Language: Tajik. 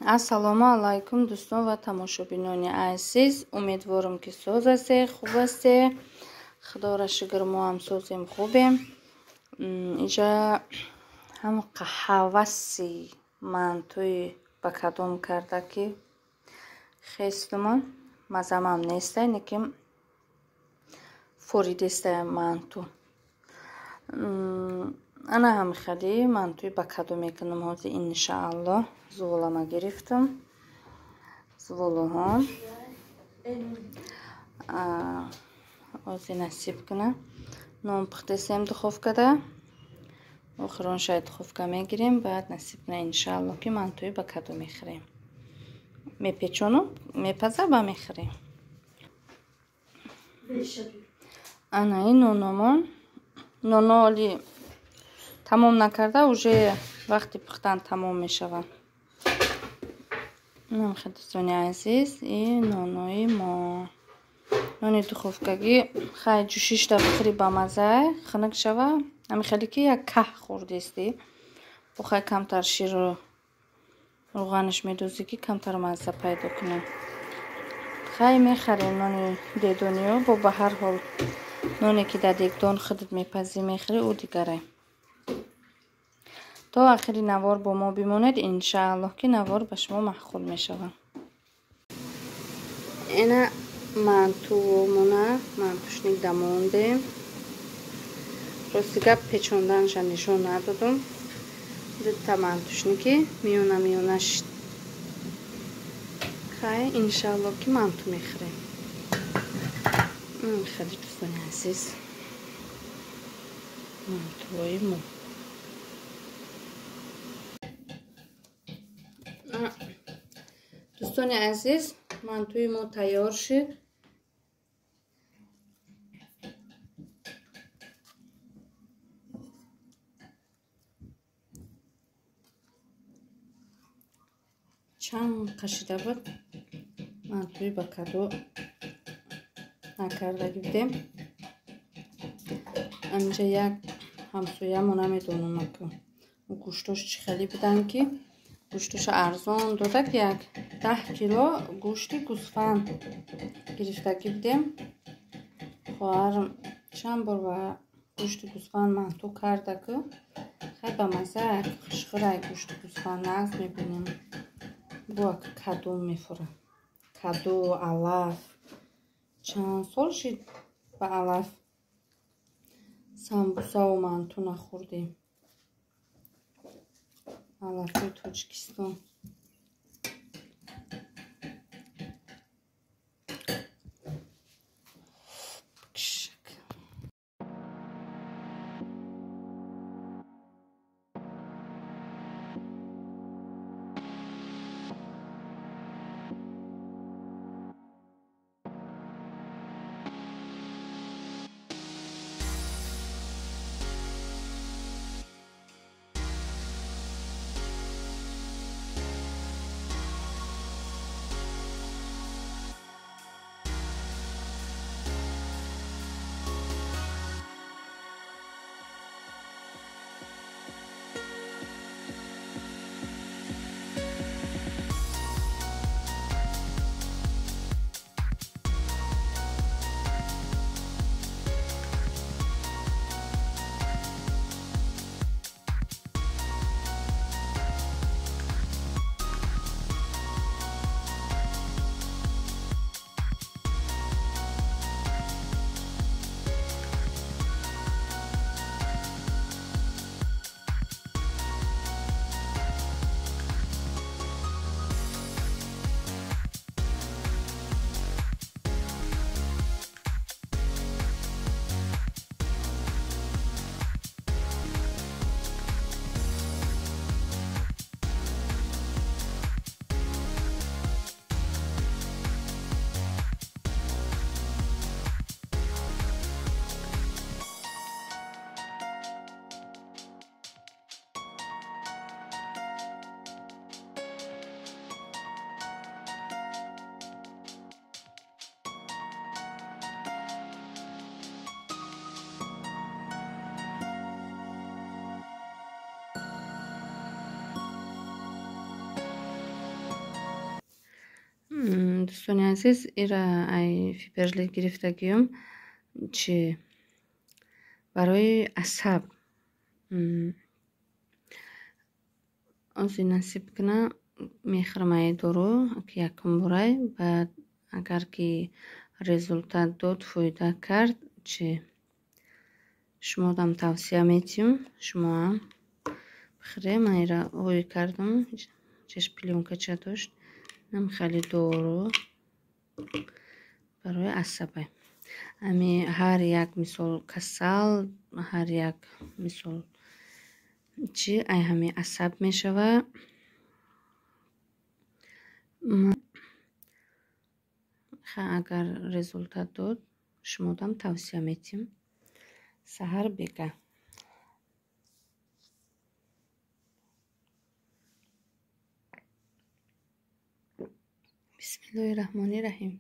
Ассалому алайкум дӯстон ва тамошобинони азиз. Умедворам, ки соз ҳастед, хуб ҳастед. Худоро шукр, мо ҳам созем, хубем. Инҷа ҳам ҳаваси мантуи ба кадом карда ки хестумон мазамам нестай, лекин форидестай манту. Ана ҳам хали мантуи ба кадом мекунам ҳозир иншааллоҳ. Зуволама гирифтам. Зуволоҳо. Ҳозир насиб кунам. Нон пухтесем духовкада. Охирон шай духовка мегирем, баъд насиб кунам иншааллоҳ ки мантуи ба кадо мехӯрем. Мепечонам, мепаза ба мехӯрем. Ана ин нономон. Ноно оли тамом накарда, уже вақти пухтан тамом мешавад. Дӯстони азиз, ин нонои мо. Нони духовкагӣ хай ҷӯшишда бихӯри ба маза, хунук шава. Ҳамин хеле ки як каҳ хӯрдистӣ. Бо хай камтар ширу рӯғанаш медозӣ ки камтар мазза пайдо кунад. Хай мехарем нони дедониё, бо ба ҳар ҳол ноне ки дар дегдон худат мепазӣ мехӯрӣ, ӯ дигаре. То ахири навор бо мо бимонед, иншааллоҳ ки навор ба шумо маъқул мешавад. Ина мантуомона мантушник дамондем. Рости гап печонданша нишон надодум. Дута мантушники миёна миёна шид. Хай иншааллоҳ ки манту мехӯрем. Хеле дӯстони азиз, мантуои мо. Дӯстони азиз, мантуи мо тайёр шуд. Чанд қашида буд мантуи ба кадо накардаги будем. Анҷа як ҳамсоямо намедонам ку гӯштош чӣ хеле буданд ки гӯштоша арзон додак, як 10 кило гӯшти гӯсфанд гирифтагӣ будем. Хоҳарам чанд бор ба гӯшти гӯсфанд манту карда ку хай ба маза хушхӯрай гӯшти гӯсфанд нағз мебинем. Бо каду мефурад. Каду, алаф. Чанд сол шид ба алаф самбусаву манту нахӯрдем. Алафҳои Тоҷикистон. Дӯстони азиз, ира ай Фаберлик гирифтагиём, чи барои асаб. Ози насиб кина, мехӯрам ай дору, ки якум борай. Баъд агар ки результат дод, фоида кард, чи шумодам тавсия метиҳам, шумоам бихӯре. Ман ира ҳой кардам, чеш плёнкача дошт. Нам хеле дору барои асабай. Ами ҳар як мисол касал, ҳар як мисол чи ай ҳами асаб мешава. Агар результат дод, шумодам тавсия метиҳам. Саҳар бега. Бисмиллоҳи раҳмони раҳим.